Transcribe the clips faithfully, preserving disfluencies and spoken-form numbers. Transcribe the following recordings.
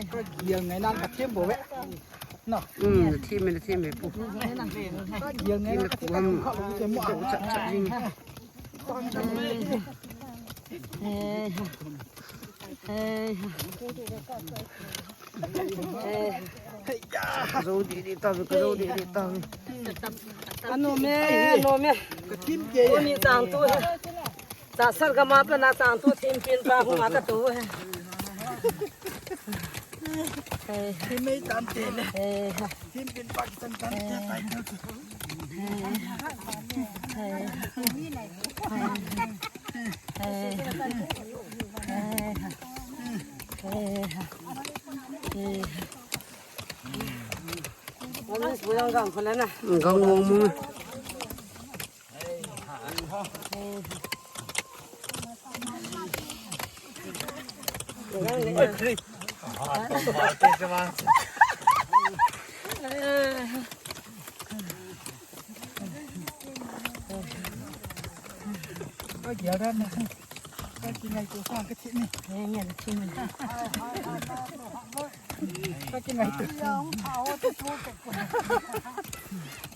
Ka giang ngai nan ka them bo ve. No. Um, them e, them e pu. Ka giang ngai nan ka them bo ve. Chat, chat ding. Ka jou didi tauve, ka jou didi tauve. Anom e, anom e. Ka them ke. Koni chang tu he. Tahsa gam a pat na chang tu thim pin pa hung a ka tu he. Thim mei tam te le. Thim pin pa ki tam tam te tai tu. Gang mong mong.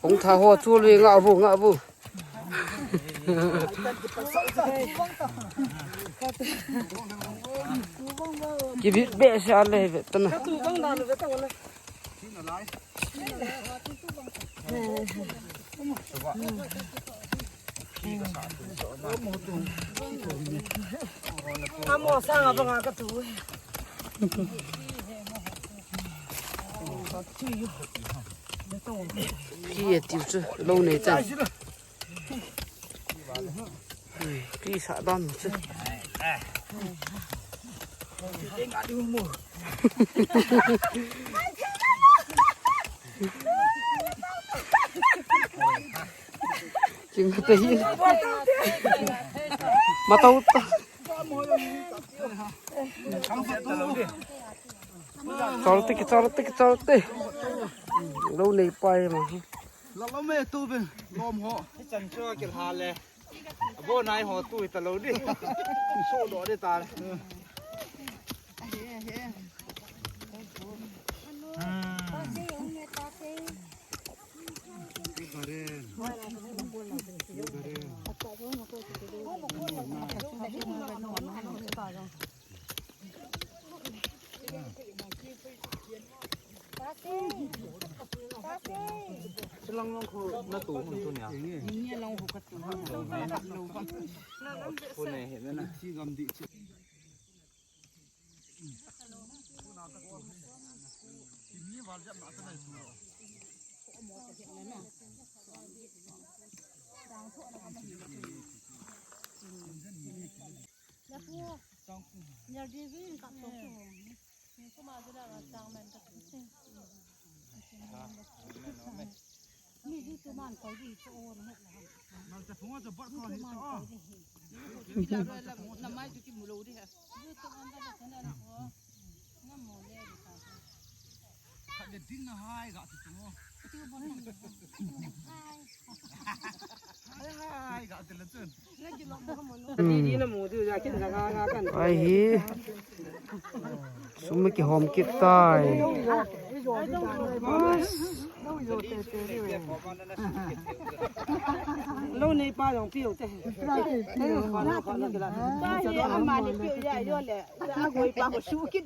Hung tha ho chu le nga bu, nga bu. Kibit be sa le ve tana. Amo sanga banga ka tu. Ki e tiu chu, lou nei chan. Ki sa dan chu. Kim ka te hi. Matau ta. Chol te ki chol te ki chol te. Lou nei pai ma. La lo me tu be lom ho. Chan chu ki ha le. Abo nai ho tu ta lo di. So do di ta. Silang long khu na tu hun tu nia. Ni long khu ka tu. Khu ne he na. Ai hi. Sum kihom kit tai. Lou nei pa jong piu te. Amani piu ya yo le. Agoi pa ko su kit.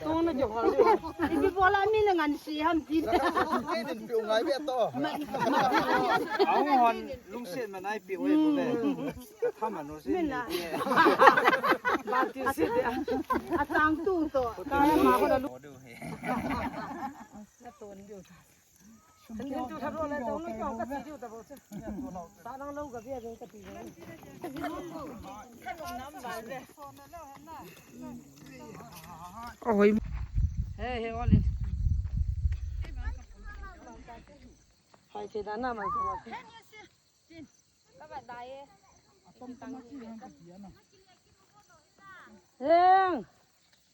Tong na jo hol. Ipi bola mi le ngan si ham ti. Kei din piu ngai be to. Au hon lungset ma nai piu e ko le. Ka thama no si. Min la. Ba ti si de. A tang tu to. Ta ya ma ko da lu. Na ton biu. Kan din tu tharo le to no ko ka ti diu ta bo che. Sa dang lo ka bia ka ti. Ahoi. Hey, hey, Olin. Hai, che da na mai, mai. Ka ba dai e. Heng.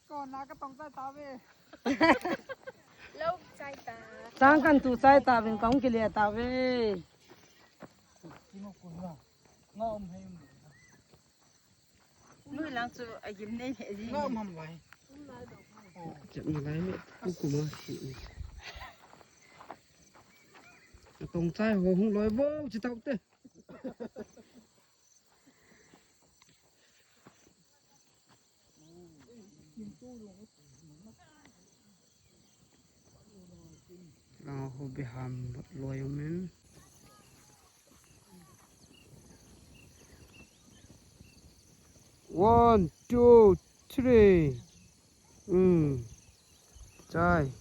Ko na ka tong chai ta ve. Lo chai ta. Tang kan tu chai ta vin kong kile ta ve. Kimo kun na. Nga um hei um. Lui lang chu a gim nei he ji. Nga um ham vai. Chet na lai me. Ku ku ma si. Tong chai ho hung loi bo chi tau te. Lang ho be ham loi um in. One, two, three. Hmm. Chai.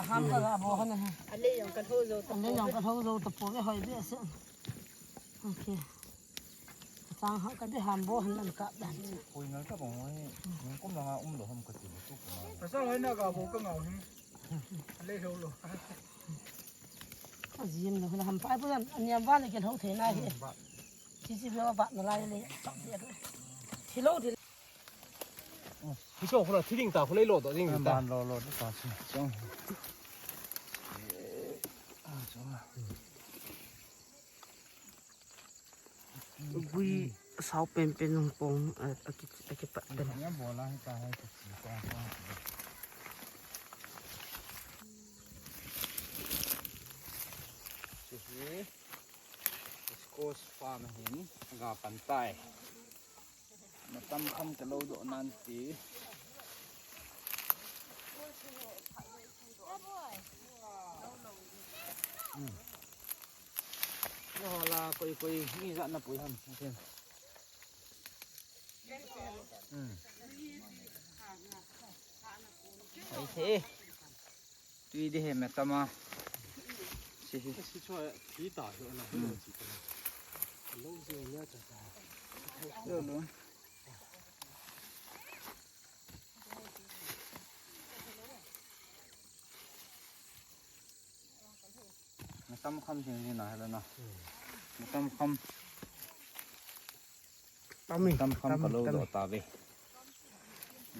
Ham ka ga bo han ha. Ale jong ka tho jo ta. Ale jong ka tho jo ta po ve hoi be se. Okay. Chang ha ka de ham bo han nan ka dan. Koi ngal ka bang wai. Ning kum la nga um lo ham ka ti lo tu ko. Ka sa wai na ga bo ka ngau hin. Ale ho lo. Ka jim lo na ham pai bo dan. Aniam ba le ke ho the na hi. Chi chi ba ba na lai le. Chak de. Thi lo thi. Hi so khula thi ding ta khulei lo to ding ta. Ban lo lo ta chi. Chong. Ah, chong. Bui sao pen pen nung pong, a, a ki, a kipat den. Nya bola hi ta hai ki chi ta ta. Hiche hi squash farm hin ga pan tai. Matam kham ka lo doh nan ti. Hmm. Nahola koi koi ni jat na pui ham. Hmm. Ai the. Tui de he me tama. Si hi. Si chua thi ta hi na. Hmm. Lo si nya cha ta. Lo lo. Matam kham jing jing na hello na. Matam kham. Tam e, tam kham tam, ka lo tam doh e. Ta ve.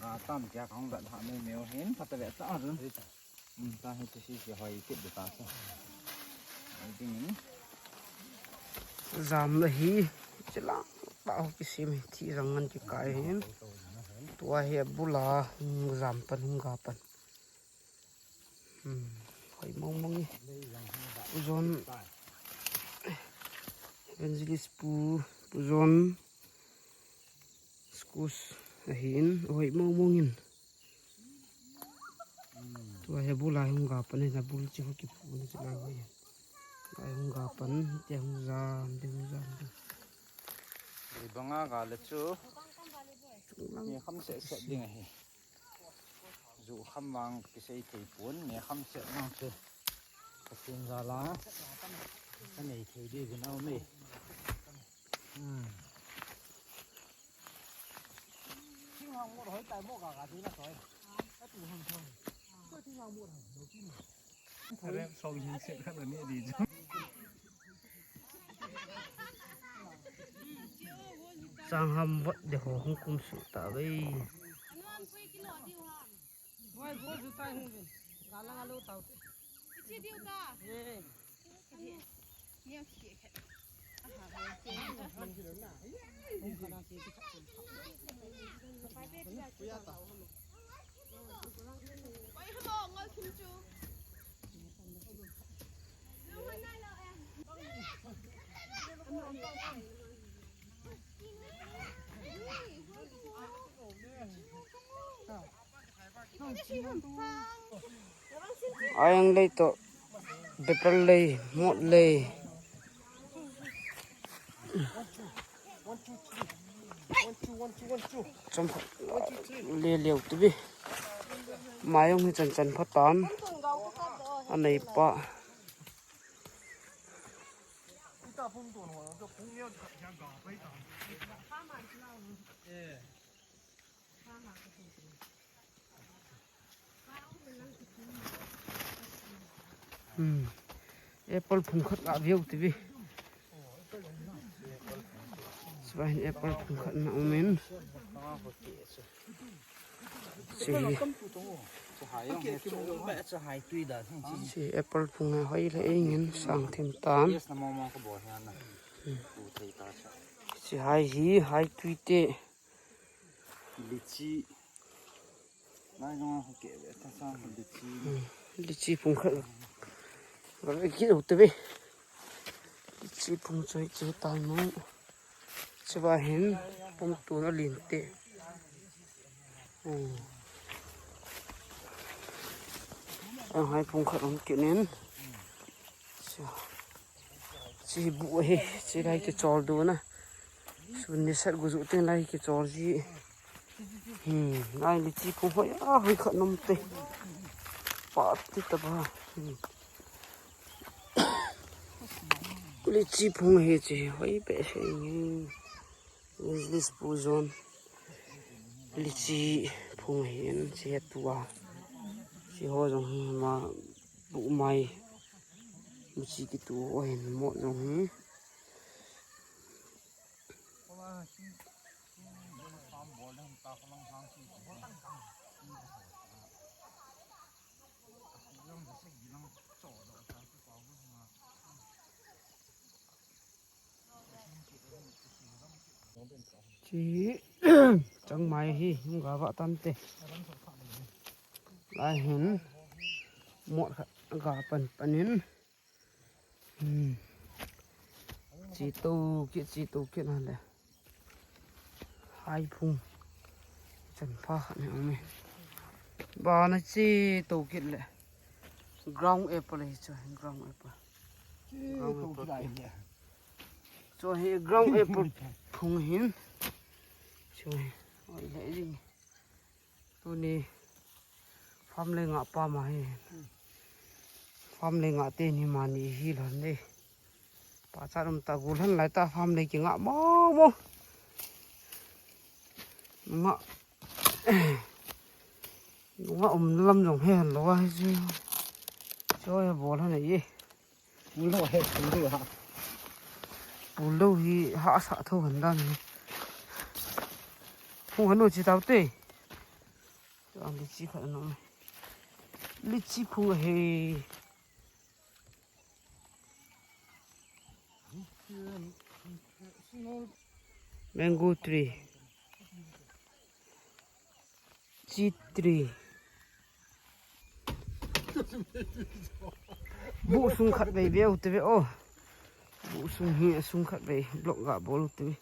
Ga tam tia kong da ha me me hin pha ta ve ta ru. Hmm, ta hi ti si si hoi kit de ta sa. Ai ding ni. Jam na hi, chilang ta ho kisim hi, thi jang ngan kikai hin. Tua hi bula, hmm, jam pan, hmm, ga pan. Hmm, hoi mong mong e. Pu John, Evangelist Pu, Pu John, Skus, ahin, hoi mong mong in. Tua hi bula hung ga pan, na bul chi ho kipu, na chi la hoi. Ga hung ga pan, te hung jam, te hung jam. Banga ga le chu. Ni kham se se ding ahi. Ju kham vang kisei thei pon, me kham set vang chu. Pathen jal a. Ka nei thei di vin au me. Hmm. Thing hang mo hoi tai mo ka ka di na toi. Ka tu hang thang. Ka thing hang mo hang lo ki. Rep song hin set khat ani di chu. Sang ham vat de ho hung kum su ta ve. Wai, go ju tai hung ve. Ga la ga lo tau. Ichi diu ta. Ye. Ni a ki khe. Aha, ha. Hung ka na ki ki. Pai pe ti a ki. Pai ha mo ngol kim chu. Ayang lei to, betel lei, mot lei. Chomkhat le leu tivi. Mai jong hi chan chan pha tan. Anei pa. Hmm. Apple phung khat la veu tivi. Chuva hin apple phung khat na um in. Chi hi. Chi apple phung hi hoi le, ei ngin sang thim tan. Chi hai hi, hai tui te. Litchi. Lai jong a ke ve ta sa litchi. Hmm. Litchi phung khat. Ga ve ki lo te ve. Litchi phung choi che ta mo. Chuva hin pum tu na lin te. Hmm. Ang hai phung khat ang kinin. Chu. Chi bu hi, chi lai kichol dona. Sun ni sat gu ju teng lai kichol ji. Hmm, lai litchi phung hoi a, hoi khat nom te. Pa ti ta ba. Hmm. Litchi phung hi chi, hoi pe se ni. English pu zon. Litchi phung hi en chi he tua. Chi ho jong hi ma bu mai. Litchi kitu ho hin mo jong hi. Chi chang mai hi hung ga va tan te. Lai hin mot khat ga pan panin. Hmm. Chi to kit, chi to kit na le. Hai phung. Chan pha khat ni ong ni. Ba na chi to kit le. Ground apple hi chu, ground apple. Ground apple. Chu hi ground apple phung hin. Chu hi. Oi le jing. Tuni farm le nga pa ma hi. Farm le nga te ni ma ni hi lon de. Pa cha rum ta gul han lai ta farm le ki nga mo mo. Nga. Nga um lam jong he han lo a hi chu. Cho he bol han ye. Pu lo he, pu lo ha. Pu lo hi ha sa tho han dan ni. Pu han no chi tau te. Ang litchi khat no. Litchi pu he. Mango tree. Chi tree. Bu sung khat vei veu te ve o. Bu sung hi sung khat vei block ga bol te ve.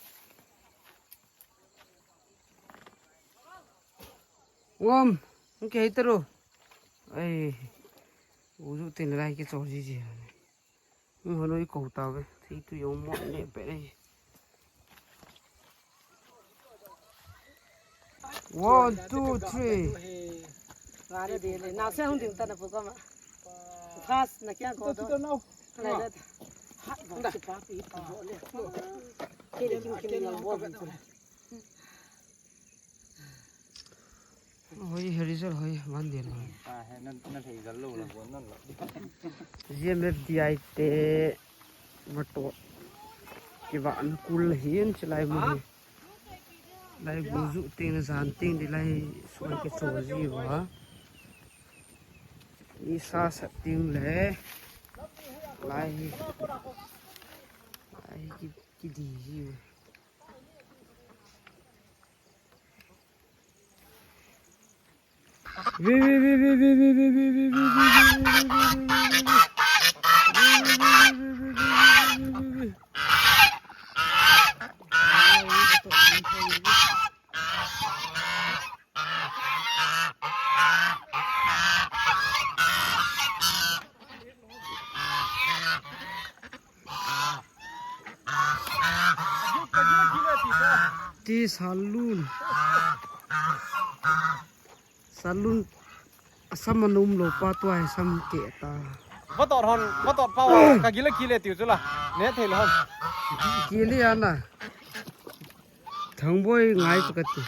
Ngom, hung kihei taro. Ai, u ju tin lai kichol ji ji. Hung hanu i ko ta ve. Thei tu jong mo ne pe re. One, two, three. Ngare de le. Na se hung ding ta na pu ka ma. Fast na kya ko do. Lai da. Ha, ba chi pa pi pi bo le. Ke le kim kim na bo. Hoi, he result hoi, van dia lo. Ah, he nan nan he result lo la bon nan lo. G M F D I te motor. Kiva an kul hin chilai mo hi. Lai bu ju ting na jan ting di lai suan ke cho ji wa. Ni sa sa ting le. Lai hi. Lai ki ki di ji wa. Ti salun. Salun. Asam anum lo pa tua hi sam ke ta. Vatot hon, vatot pa ka gila kile tiu chula. Ne thei lo hon. Kile ana. Thangboi ngai chu kati.